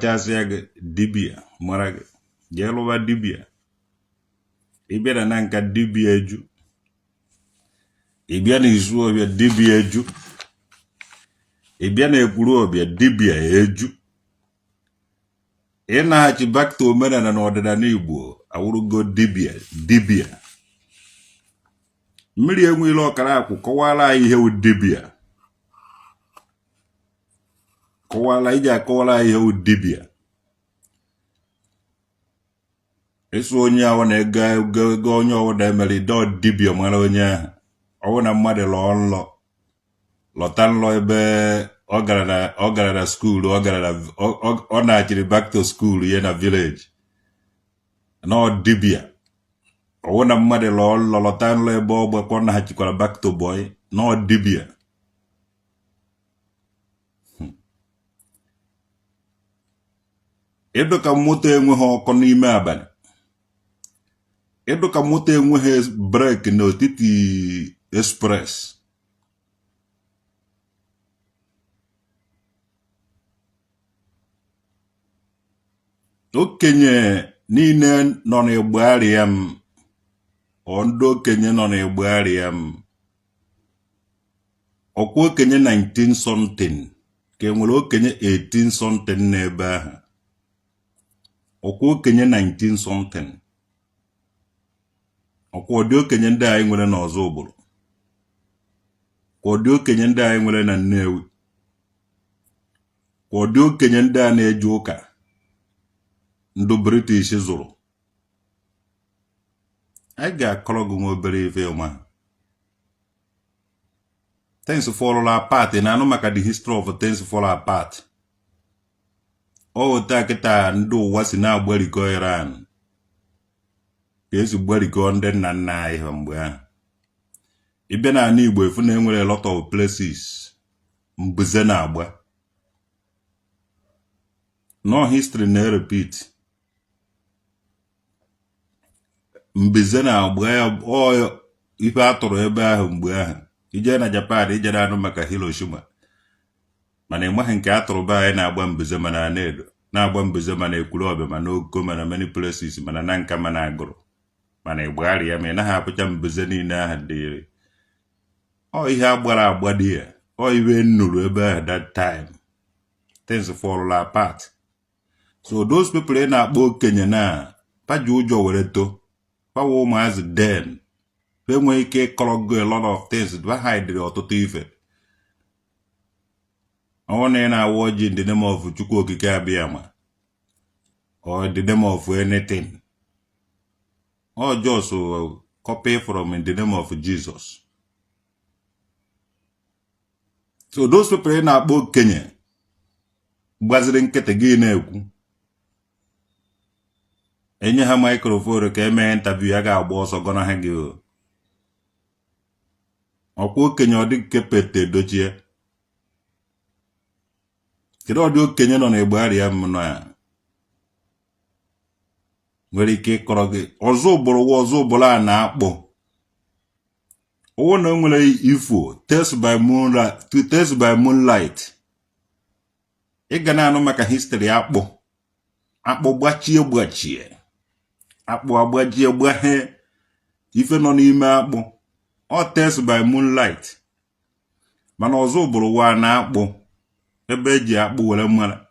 Kọchasịa gị, dibịa mara gị, jee lụba dibịa. Ị bịa na Nanka, dibịa eju. Ị bịa na Isuọfịa, dibịa eju. Ị bịa na Ekwulọbịa, dibịa eju. Ịnaghachi back to omenala na ọdịnala Igbo awụrụgo dibịa dibịa. Mmiri Enweilo ọkara akwụ kọwara anyị ihe wụ dibịa, kọwara iji akọwara anyị ihe wụ dibịa. Ịsụ onye ahụ na ego ego ego onye ọbụla emere ide dibịa mara onye ahụ. Ọ bụ na mmadụ lọọ nlọ, lọta nlọ ebe ọ gara na ọ gara na school, ọ gara na ọ nachiri back to school ya na village na ọ dibịa. Ọ bụ na mmadụ lọọ nlọ, lọta nlọ ebe ọ gbakọ naghachikwara back to boy na ọ dibịa. Ịdụ ka moto enweghị ọkụ n'ime abalị, ịdụ ka moto enweghị brake n'etiti express. Okenye niile nọ n'Igbariam, ọ ndị okenye nọ n'Igbariam, ọkwa okenye 19 something ka enwere okenye 18 something n'ebe ahụ, ọkwa okenye 19 something, ọkwa ụdị okenye ndị anyị nwere n'Ọzụbụlụ, kwa ụdị okenye ndị anyị nwere na Nnewi, kwa ụdị okenye ndị a na-eje ụka ndụ British zụrụ. Anyị ga-akọrọ gị nwa obere ife ọma. Things fall apart na-anụ maka the history of things fall apart. Ọ otu a kịta ndị ụwa si na-agbarikọ Iran ka esi gbarikọ ndị nna nna anyị ha mgbe ahụ. Ị bịa n'ala Igbo, efu na enwere a lot of places mbuze na-agba. No history na-repeat. Mbize na-agba ya ife atụrụ ebe ahụ mgbe ahụ. Ije na Japan, ijere anụ maka Hiroshima, mana ị maghị nke atụrụ be anyị na-agba mbize, mana Anaedo na-agba mbize, mana Ekwulọbịa, mana Oko, mana many places, mana Nanka, mana Agụrụ, mana Igbariam, ị naghị apụcha mbize niile ahụ dịrị. Ọ ihe agbara agba dị ya, ọ iwe nnuru ebe ahụ that time things fall apart. So those people ị na-akpọ okenye na paji ụjọ were too pawa ụmụazị, then fa enweghị ike ịkọrọ go a lot of things. Fa hidiri ọtụtụ ife. Ọ na ị na-awa ọjị in the name of Chukwu Okike Abịama or in the name of anything, or just copy from in the name of Jesus. So those people ị na-akpọ okenye gbaziri nkịtị gị na-ekwu, enye ha microphone ka emee interview, ya ga-agba ọsọ gọna ha gị. Ọkwa okenye ọ dị nke Pete Edochie. Kedu ọdị okenye nọ n'Igbariam nọ ya nwere ike ịkọrọ gị Ọzụbụlụ? Wa Ọzụbụlụ a na-akpọ ọwụ na o nwere ifo tales by moonlight, tales by moonlight. Ị ga na-anụ maka history akpụ akpụ gbachie gbachie akpụ agbajie gbaghe ife nọ n'ime akpụ, ọ tales by moonlight. Mana Ọzụbụlụ wa na-akpụ ebe eji akpụ were mara.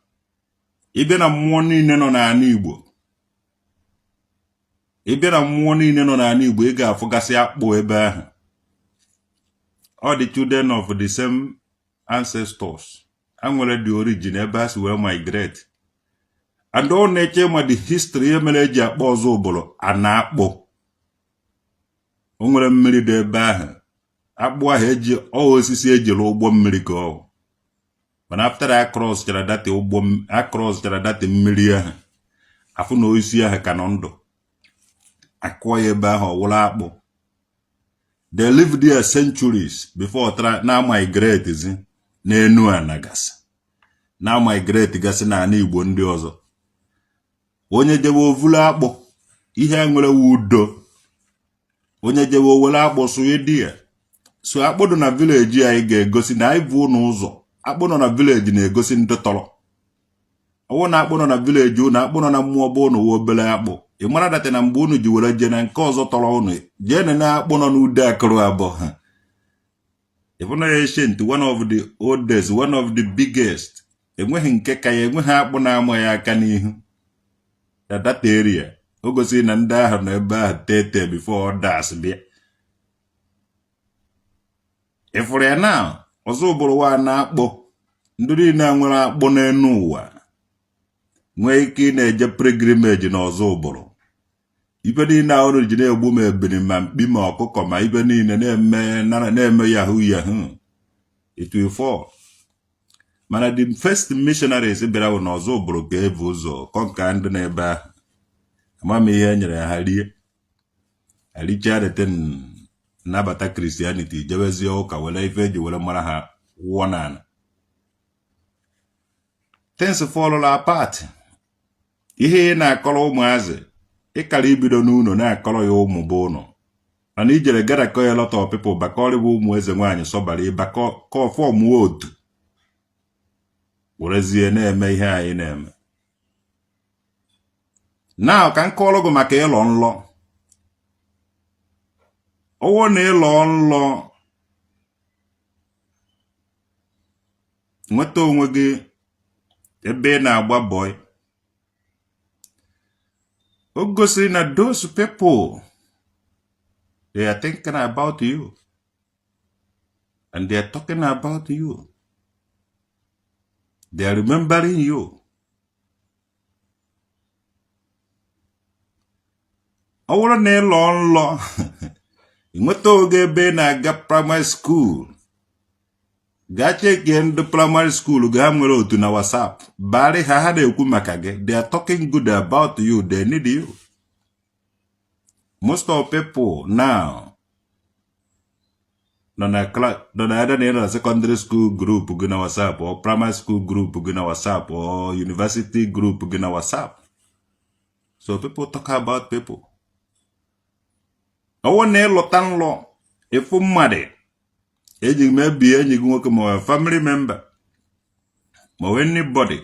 Ịbịa na mmụọ niile nọ n'ala Igbo, ịbịa na mmụọ niile nọ n'ala Igbo, ị ga-afụgasị akpụ ebe ahụ. All the children of the same ancestors a nwere the origin ebe ha si wee migrate, and ọ na-eche ma the history ihe mere eji akpọ Ọzụbụlụ a na-akpụ. O nwere mmiri dị ebe ahụ, akpụ ahụ eji ọ osisi ejiri ụgbọ mmiri ka ọ mana after a cross chara that ụgbọ, a cross chara that mmiri ahụ, afụ na osisi ahụ ka nọ ndụ, akụọ ya ebe ahụ, ọwụrụ akpụ. They lived there centuries before na migrate zi n'enu ana gasị, na migrate gasị n'ala Igbo ndị ọzọ. Onye jebe ovulu akpụ, ihe nwere udo. Onye jebe owere akpụ sụnye di ya. So akpụ dị na village anyị ga-egosi na anyị bụ ụnụ ụzọ. Akpụ nọ na village na-egosi ndị tọrọ. Ọwụ na akpụ nọ na village unu, akpụ nọ na mmụọ bụ unu wụ obere akpụ. Ị mara that na mgbe unu ji were jee na nke ọzọ tọrọ unu jee nene akpụ nọ n'ude akụrụ abụọ ha. Ịbụ na ancient, one of the oldest, one of the biggest. Enweghị nke ka ya, enweghị akpụ na-ama ya aka n'ihu na that area. O gosiri na ndị ahụ nọ ebe ahụ tete before others bịa. Ị fụrụ ya na ọzọ ụbụrụ wa na-akpọ ndị niile a nwere akpụ n'elu ụwa nwee ike ị na-eje pilgrimage na ọzọ ụbụrụ. Ife niile a unu ji na-egbu ma ebiri ma mkpi ma ọkụkọ ma ife niile na-eme na-eme yahoo yahoo, it will fall. Mana the first missionaries bịara bụ n'ọzọ ụbụrụ ka ebu ụzọ conquer ndị n'ebe ahụ. Ama m ihe e nyere ha rie, arichaa the thing, nabata Christianity, jebezie ụka, were ife eji were mara ha wụọ n'ala. Things fall apart. Ihe ị na-akọrọ ụmụazị, ịkara ibido n'ụlọ na-akọrọ ya ụmụ bụ ụlọ, mana ijere garakọ ya lot of people bakọrịbụ ụmụ eze nwaanyị sọbara ịbakọ form otu werezie na-eme ihe anyị na-eme na ka m kọọrọ gị maka ịlọ nlọ. Ọwụ na ịlọ nlọ nweta onwe gị ebe ị na-agba boy, o gosiri na those people, they are thinking about you and they are talking about you, they are remembering you. Ọ bụrụ na ị lọọ nlọ ị nweta oge ebe ị na-aga primary school, gaa checkie ndị primary school gị ha nwere otu na WhatsApp barị ha, ha na-ekwu maka gị. They are talking good about you, they need you. Most of people now nọ na nọ na either na ị nọ na secondary school group gị na WhatsApp or primary school group gị na WhatsApp or university group gị na WhatsApp. So people talk about people. Ọwụ na ịlọta nlọ ịfụ mmadụ enyi gị, maybe enyi gị nwoke ma ọ family member ma ọ anybody,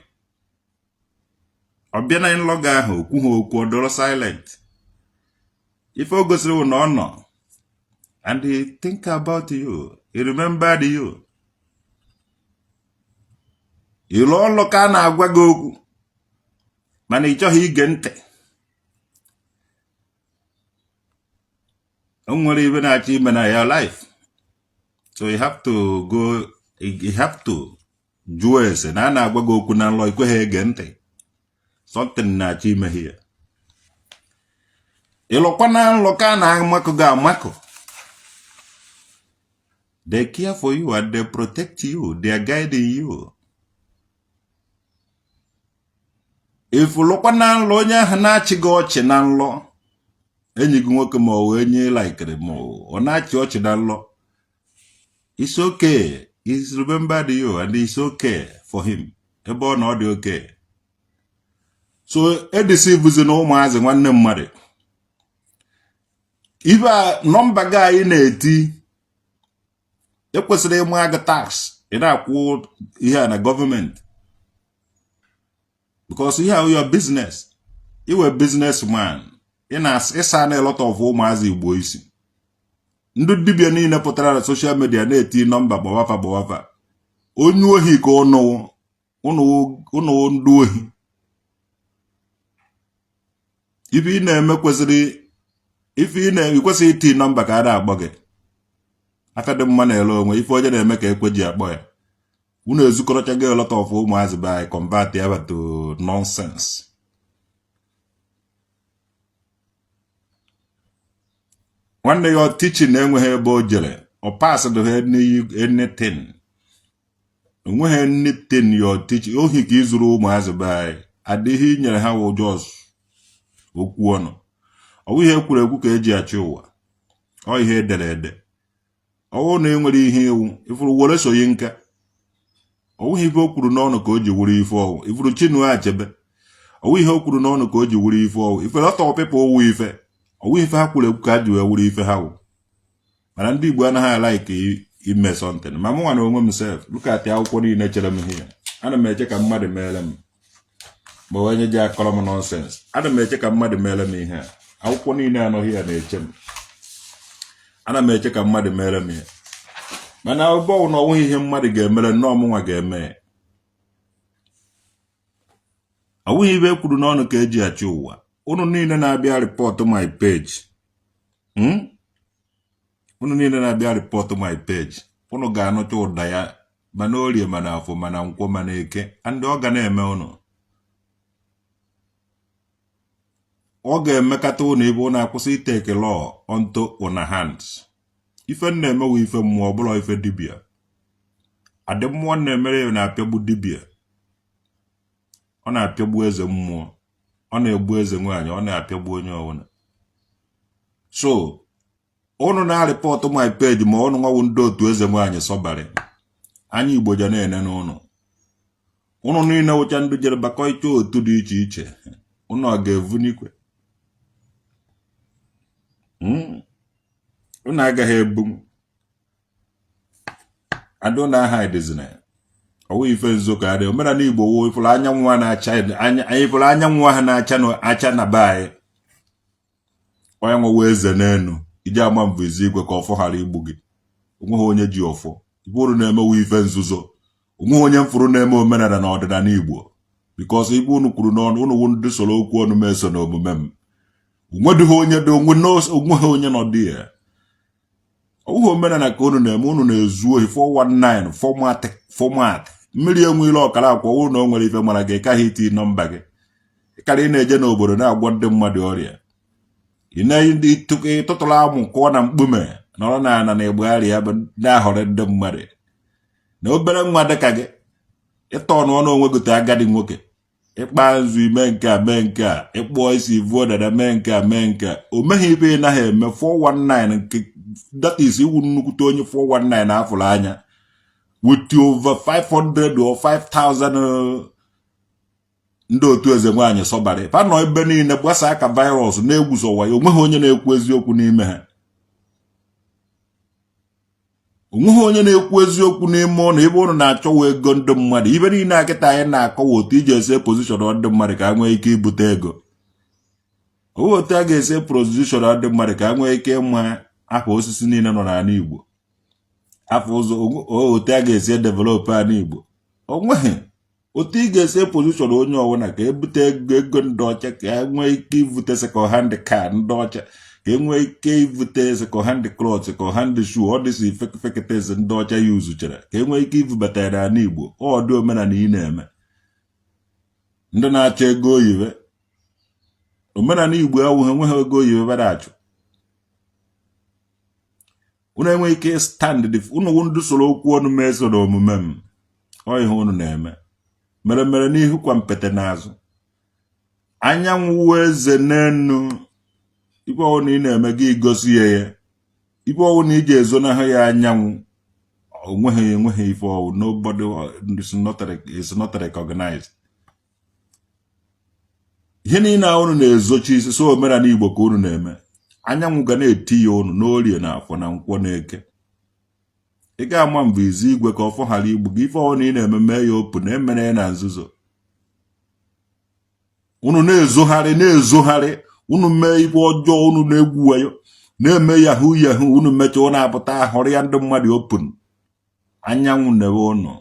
ọ bịa na nlọ gị ahụ, okwu ha okwu, ọ dọrọ silent. Ife o gosiri bụ na ọ nọ and he think about you, he remembered you. Ịlọ ọlụ ka a na-agwa gị okwu mana ị chọghị ige ntị. O nwere ibe na-achọ ime na your life, so you have to go, you have to jụọ ese na a na-agwa gị okwu na nlọ, ikweghị ege ntị. Something na-achọ ime here. Ịlọkwa na nlọ ka a na-amakụ gị amakụ, they care for you and they protect you, they are guiding you. Ifụlụkwa na nlọ onye ahụ na-achị gị ọchị na nlọ, enyi gị nwoke ma ọ wee enyi likere ma ọ na-achị ọchị na nlọ, it's okay, he's remembered you and it's okay for him. Ebe ọ na ọ dị okay. So edeceivezina ụmụazị nwanne mmadụ. Ife a nọmba gị anyị na-eti, ekwesịrị ịma gị tax, ị na-akwụ ihe a na gọọmenti because ihe a your business, iwe businessman, ị na-ịsa na lot of ụmụazị Igbo isi. Ndị dibịa niile pụtara na social media na-eti nọmba gbawafa gbawafa, onye ohi ka ụnụ ụnụ ndị ohi. Ife ị na-eme kwesịrị ife ị na kwesịrị iti nọmba ka a na-akpọ gị. Afịa dị mma na-ele onwe ife onye na-eme ka ekwe ji akpọ ya. Unu ezukọrọchago a lot of ụmụazị be anyị, convert ya to nonsense. Nwanne ya teaching enweghị ebe o jere, ọ pass ha anything, enweghị anything your teaching. Ohi ka ịzụrụ ụmụazị be anyị, adịghị inyere ha wụ just okwu ọnụ. Ọ bụghị ihe ekwuru ekwu ka eji achị ụwa, ọ ihe edere ede. Ọwụ na enwere ihe iwu ifuru Wole Soyinka, ọ wụghị ife o kwuru n'ọnụ ka o ji wuru ife ọwụ. Ifuru Chinua Achebe, ọ wụ ihe o kwuru n'ọnụ ka o ji wuru ife ọwụ. Ife lot of people wụ ife, ọ wụ ife ha kwuru ekwu ka ha ji wee wuru ife ha wụ. Mana ndị Igbo anaghị alike ime something. Ma mụnwa na onwe m sef, look at akwụkwọ niile chere m here, ana m eche ka mmadụ meere m. Ma onye ji akọrọ m nonsense. Ana m eche ka mmadụ mere m ihe a. Akwụkwọ niile anọghị ya na-eche m. Ana m eche ka mmadụ mere m ihe, mana ebe ọ na ọnwụghị ihe mmadụ ga-emere, nnọọ mụnwa ga-eme ya. Ọ bụghị ibe e kwuru n'ọnụ ka eji achị ụwa. Unu niile na-abịa report my page, Unu niile na-abịa report my page, unu ga-anụcha ụda ya, mana orie, mana afọ, mana nkwọ, mana eke, and ọ ga na-eme unu. Ọ ga-emekata unu ebe unu akwụsị itake law onto una hands. Ife m na-emewe ife mmụọ, ọ bụla ife dibịa adị. Mmụọ na-emere ya na-apịagbu dibịa, ọ na-apịagbu eze mmụọ, ọ na-egbu eze nwaanyị, ọ na-apịagbu onye ọbụla. So unu na-areport my page, ma unu nwawu ndị otu eze nwaanyị sọbarị anya Igbo ja na-ene n'ụnụ. Unu niile wụcha ndị jere bakọicha otu dị iche iche, unu ọ ga-evu n'ikwe? Unu agaghị ebu adụ na aha dịzina ya. Ọwụ ife nzo ka adị. Omenala Igbo wụ ifụrụ anyanwụ a na-acha anya anyị, ifụrụ anyanwụ ahụ na-acha acha na be anyị. Onye nwewe eze n'elu iji ama mbụ izu igwe ka ọfọ ghara igbu gị. Onweghị onye ji ọfọ. Ibe unu na-emewe ife nzuzo. Onweghị onye mfụrụ na-eme omenala na ọdịnala Igbo, because ibe unu kwuru n'ọnụ unu wụ ndị soro okwu ọnụ m eso na omume m. Onwedịghị onye dị onwe, onweghị onye nọ dị ya. Ọwụghị omenala ka unu na-eme. Unu na-ezu ohi 419 format format mmiri enweela ọkara akwa ọwụ na o nwere ife mara gị kaghị iti nọmba gị karịa. Ị na-eje n'obodo na-agwọ ndị mmadụ ọrịa, ị na-ịtụtụrụ amụ kụọ na mkpume, nọrọ na ana na egbugharị ya bụ na-ahọrọ ndị mmadụ na obere nwa dịka gị ịtọ ọnụ ọnụ onwe gote agadi nwoke ịkpa nzu, ime nke a, mee nke a, ịkpụọ isi, vuo dada, mee nke a, mee nke a. O meghị ibe ị naghị eme 419 nke that is iwu nnukwute onye 419 afụrụ anya with over 500 or 5000 ndị otu eze nwaanyị sọbarị fa nọ ebe niile gbasaa ka virus na-egwuzowa ya. Onweghị onye na-ekwu eziokwu n'ime ha. Onweghị onye na-ekwu eziokwu n'ime ụlọ ebe ụnụ na-achọwa ego ndị mmadụ. Ibe niile akịta anyị na-akọwa otu iji ese position ndị mmadụ ka a nwee ike ibute ego. Onwe otu a ga-ese position ndị mmadụ ka a nwee ike ịma afọ osisi niile nọ n'ala Igbo, afọ ụzọ, otu a ga-esi develop ala Igbo. Onweghị otu ị ga-esi position onye ọbụla ka ebute ego, ego ndị ọcha, ka e nwee ike ibute second hand car ndị ọcha, ka e nwee ike ibute second hand cloth, second hand shoe, ọ dịsị feketezi ndị ọcha ya uzuchara, ka e nwee ike ibubata ya n'ala Igbo. Ọ dị omenala ị na-eme, ndị na-achọ ego oyibo. Omenala Igbo awụghị enweghị ego oyibo bada achụ. Unu enweghị ike stand the unu wụ ndị soro okwu ọnụ m eso na omume m. Ọ ihe unu na-eme mere mere n'ihu kwa mpete n'azụ. Anyanwụ wụ eze n'enu. Ibe ọwụ na ị na-eme gị gosi ya ya, ibe ọwụ na iji ezonahụ ya anyanwụ, onweghị ife ọwụ. Nobody is not recognized. Ihe niile a unu na-ezochi isi so omenala Igbo ka unu na-eme, anyanwụ ga na-eti ya unu n'orie na afọ na nkwọ na eke. Ị ga-ama mbụ izu igwe ka ọfọ ghara igbu gị. Ife ọwụ na ị na-eme, mee ya open, emere ya na nzuzo. Unu na-ezogharị na-ezogharị. Unu mee ife ọjọọ, unu na-egwu wayo, na-eme yahoo yahoo. Unu mechaa, unu apụta ahọrọ ya ndị mmadụ open. Anyanwụ na-ewe unu.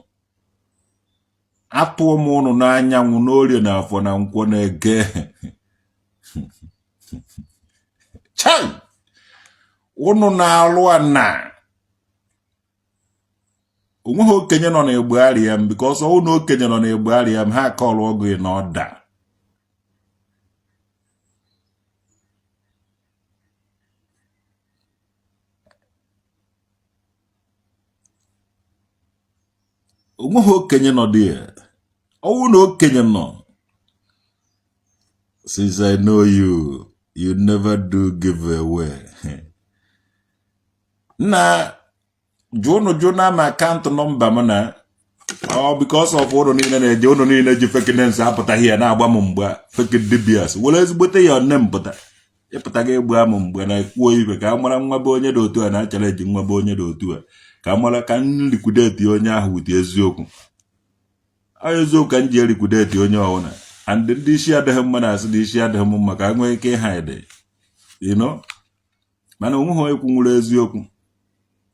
Atụọ m ụnụ n'anyanwụ n'orie na afọ na nkwọ na eke. Chai, ụnụ na-alụ ana. Onweghị okenye nọ na-egbugharị ya m, because ọnwụ na okenye nọ na-egbugharị ya m, ha akọrọ ọgụ na ọda. Onweghị okenye nọ dị ya. Ọnwụ na okenye nọ. Since I know you, you never do give away. Nna jụụnụ jụ na ma account number m na ọ because of ụnụ niile na-eje, ụnụ niile ji fake names apụtaghị ya na-agba m mgba. Fake dibias were ezigbote ya nne m pụta ịpụta ga egbu m mgbe na ekwuo ibe ka a mara nwa bụ onye dị otu a na-achara eji nwa bụ onye dị otu a, ka a mara ka m liquidate onye ahụ wute eziokwu. Ọ eziokwu ka m ji eliquidate onye ọbụla. And ndị isi adịghị mma na-asị na isi adịghị m mma ka a nwee ike ịhide, mana onweghị onye kwunwuru eziokwu,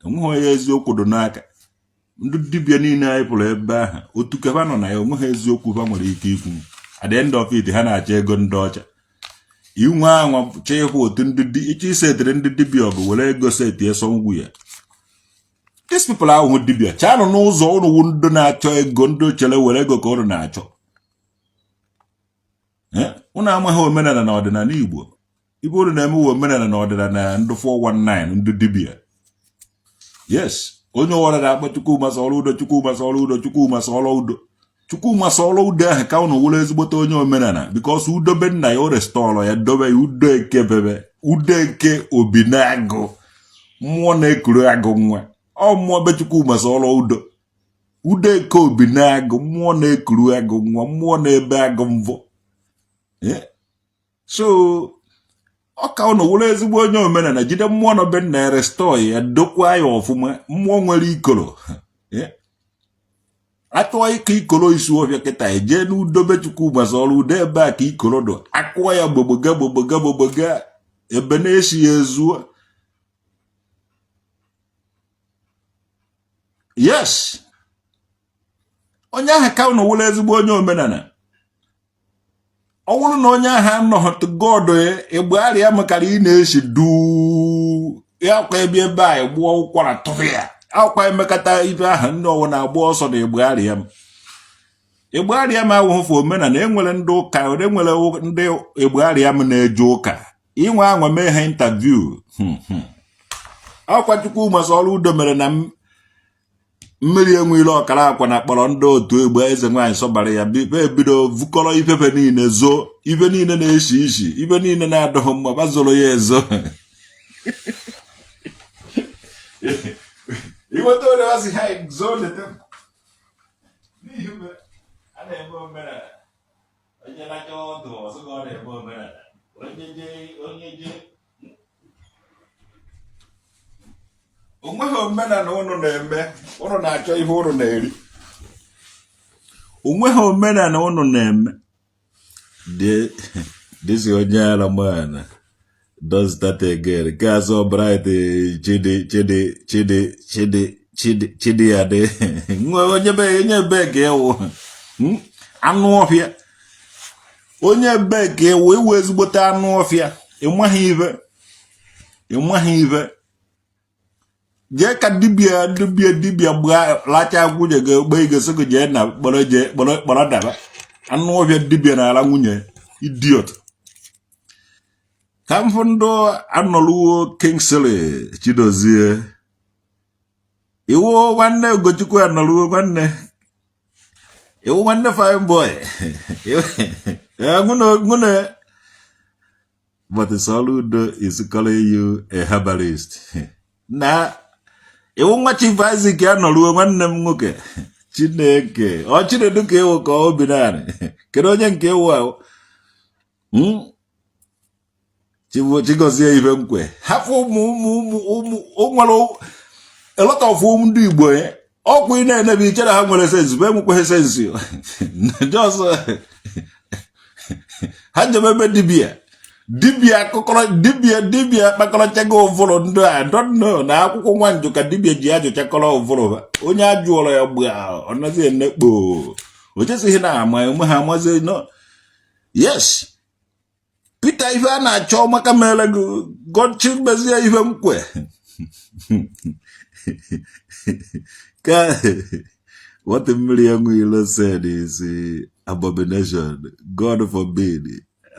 onweghị onye eziokwu dị n'aka. Ndị dibịa niile anyị pụrụ ebe ahụ, otu keba nọ na ya, onweghị eziokwu ha nwere ike ikwu. At the end of it, ha na-achọ ego ndị ọcha. Inwe anwa chọ ịhụ otu ndị di ịchọ isetịrị ndị dibịa ọgụ, were ego setie sọngwu ya. These people ahụhụ dibịa chaanụ n'ụzọ. Ụnụ wụ ndị na-achọ ego, ndị chere were ego ka ụnụ na-achọ. Ụnụ amaghị omenala na ọdịnala Igbo. Ibe ụnụ na-emewe omenala na ọdịnala ndị 419, ndị dibịa. Yes, onye ọwara na-akpọ Chukwuma Soludo, Chukwuma Soludo, Chukwuma Soludo, Chukwuma Soludo ahụ, ka ụnụ wụrụ ezigbote onye omenala, because udo be nna ya, o restore ya, dobe ya udo eke bebe udo eke obi na-agụ mmụọ na-ekuru agụ nwa. Ọ mmụọ be Chukwuma Soludo, udo eke obi na-agụ mmụọ na-ekuru agụ nwa, mmụọ na-ebe agụ mvọ. So ọ ka ụnụ wụrụ ezigbo onye omenala, jide mmụọ nọ be nna ya, restore ya, dokwa ya ọfụma. Mmụọ nwere ikoro, achọọ ịkọ ikoro isi ọfịa kịta, ejee n'udobe Chukwuma Soludo ebe a ka ikoro dụ, akụọ ya gbogboga gbogboga gbogboga, ebe na-esi ya ezuo. Yes, onye ahụ ka ụnụ wụrụ ezigbo onye omenala. Ọ bụrụ na onye ahụ anọghị God ịgbagharịa makara ị na-esi duu ya akwa ebe ebe a gbuo ụkwara tụrụ ya akwa emekata ibe ahụ, ndị ọwụ na-agba ọsọ na ịgbagharịa m. Ịgbagharịa m awụhụ for omenala. Enwere ndị ụka, enwere ndị ịgbagharịa m na-eje ụka. Inwe anwa mee ha interview. Ọkwa Chukwuma Soludo mere na mmiri enweela ọkara akwa na kpọrọ ndị otu egbe eze nwaanyị sọbara ya ebido vukọrọ ifefe niile zoo, ife niile na-esi isi, ife niile na-adịghị mma, bazoro ya ezo. Iweta onye ọsị ha zoo leta n'ihi a na-eme omenala. Onye na-achọ ọdụ ọzọ ka ọ na-eme omenala, onye jee onye jee. Onweghị omenala ụnụ na-eme. Ụnụ na-achọ ihe ụnụ na-eri. Onweghị omenala ụnụ na-eme. This onye ara man does that again. Nke azọ bright chidi chidi chidi chidi chidi chidi ya dị nwa onye be onye ebe ka ịwụ anụ ọfịa, onye ebe ka ịwụ, ịwụ ezigbote anụ ọfịa. Ịmaghị ibe, ịmaghị ibe. Jee ka dibịa dibịa dibịa gbaa lacha nwunye gị gbe igosi gị. Jee na kpọrọ, jee kpọrọ kpọrọ daba anụ ọfịa dibịa na-ala nwunye, idiot. Ka m fụ ndụ anọluwo. Kingsley Chidozie, iwu nwanne Ugochukwu anọluwo, nwanne iwu nwanne fine boy nwune. But Soludo is calling you a herbalist. Na iwu nwa Chief Isaac anọruo, nwanne m nwoke. Chineke ọ Chinedu ka ịwụ ka obi naanị. Kedu onye nke ịwụ ahụ? Chigozie ife nkwe hapụ ụmụ ụmụ ụmụ ụmụ. O nwere a lot of ụmụ ndị Igbo ọkwa ị na-enebe ichere ha nwere sense bụ enwekweghị sense. Just ha jebe ebe dibịa dibịa akụkọrọ dibịa dibịa kpakọrọchago ụvụrụ ndị a don't know na akwụkwọ nwa njụ ka dibịa ji ajụchakọrọ ụvụrụ ha. Onye ajụọrọ ya gbu ọ nazi enekpo o chesighị na ama eme ha amazi no. Yes, Peter ife a na-achọ maka mere gị gọchi mezie ife nkwe ka what mmiri enwe said is abomination. God forbid.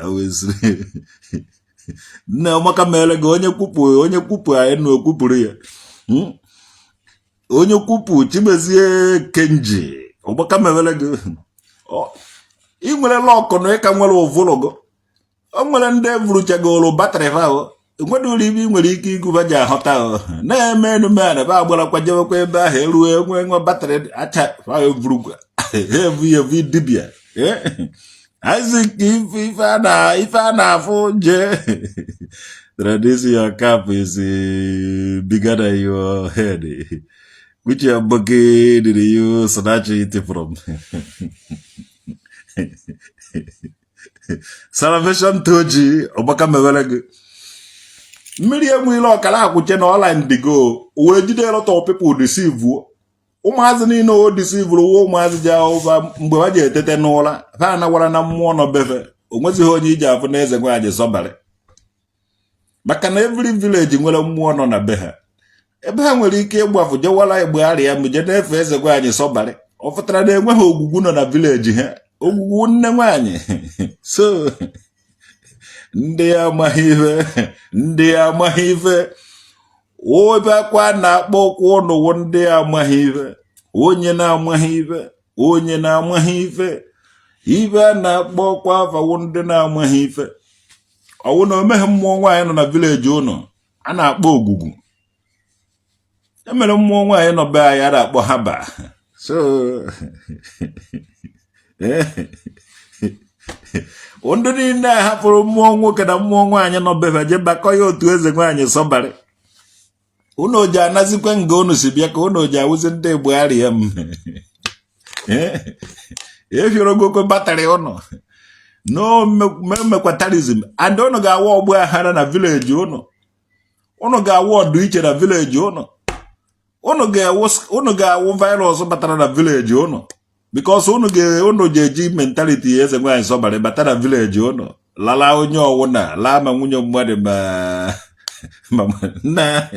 I will say nne ọmaka mere gị. Onye kwupụ, onye kwupụ anyị na okwupụrụ ya. Onye kwupụ Chimezie Kenji ọgbaka mewere gị. Ị nwere luck na ị ka nwere ụvụrụ gị. O nwere ndị evuruchagoro battery ha ahụ enwere ụlọ ibe ị nwere ike igwu ji ahụta na-eme enume a na ba agbarakwa jewekwa ebe ahụ eruo enwe nwe battery acha ha evurukwa ha evu ya evu dibịa. Isaac ife a na-afụ jee. Tradition, your cap is bigger than your head. Which your bucket did you snatch it from? Salvation Toji ọgbaka mewere gị. Mmiri Enweilo ọkara akwụche na ọla ndigo wee jide a lot of people deceive ụmụazị niile. O deceive wa ụmụazị ji ụba mgbe ha ji etete n'ụra, ha anawara na mmụọ nọ befe. O nwezighị onye iji afụ na eze nwaanyị sọbalị, maka na every village nwere mmụọ nọ na be ha, ebe ha nwere ike ịgbafu jewara egbe arịa m je na-efe eze nwaanyị sọbalị. Ọ pụtara na enweghị ogwugwu nọ na village ha, ogwugwu nne nwaanyị. So ndị amaghị ife, ndị amaghị ife, ebe akwa na-akpọ ụkwụ ụnụ ndị amaghị ife, onye na-amaghị ife, onye na-amaghị ife, ife a na-akpọ ọkwa afawo ndị na-amaghị ife. Ọwụ na omeghe mmụọ nwaanyị nọ na village ụnụ a na-akpọ ogwugwu. Emere mmụọ nwaanyị nọ be anyị a na-akpọ haba. So ndị niile a hapụrụ mmụọ nwoke na mmụọ nwaanyị nọ befa je bakọ ya otu eze nwaanyị sọbarị, unu ji anazikwa nga unu si bịa, ka unu ji awụzi ndị Igbo arịa m efiorogoko battery unu no mekwatarism and unu ga-awa ọgbụ aghara na village unu. Unu ga-awụ ọdụ iche na village unu. Unu ga-awụ virus batara na village unu, because unu ga unu ji eji mentality eze nwaanyị sọbarị bata na village unu, lala onye ọwụna laa, ma nwunye mmadụ ma nna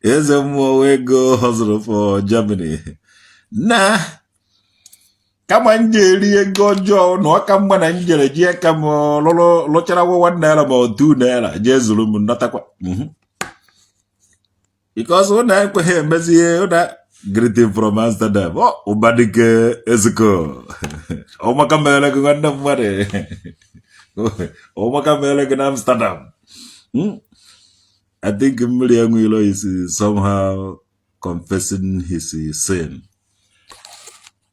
eze mmụọ wee go hustle for Germany. Na kama m ji eri ego ọjọọ na ọka mma na njere ji aka m lụrụ lụchara ₦1 ma ọ ₦2 jee zuru m nọtakwa, because ụnụ ekweghị emezi ihe ụnụ. Greeting from Amsterdam. Oh, Ụbadike Eziko, ọmaka mere gị, nwanne mmadụ, ọmaka mere gị na Amsterdam. I think Mmiri Enweilo is somehow confessing his sin.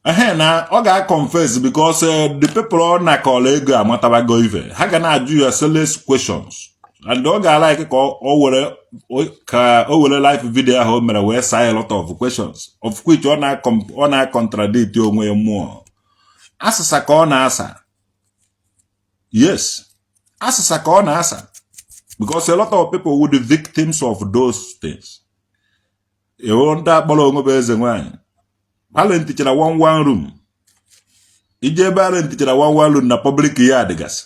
Ehe, na ọ ga-confess because the people ọ na-akọrọ ego amatabago ife ha ga na-ajụ ya serious questions, and ọ ga-alike ka o were live video ahụ o mere wee saa a lot of questions, of which ọ na-contradict onwe ya. Mmụọ asịsa ka ọ na-asa. Yes, asịsa ka ọ na-asa, because a lot of people were the victims of those things. Ewo, ndị akpọrọ onwe bụ eze nwanyị, ha rentichara one one room. Ije ebe a rentichara one one room na public yard gasị.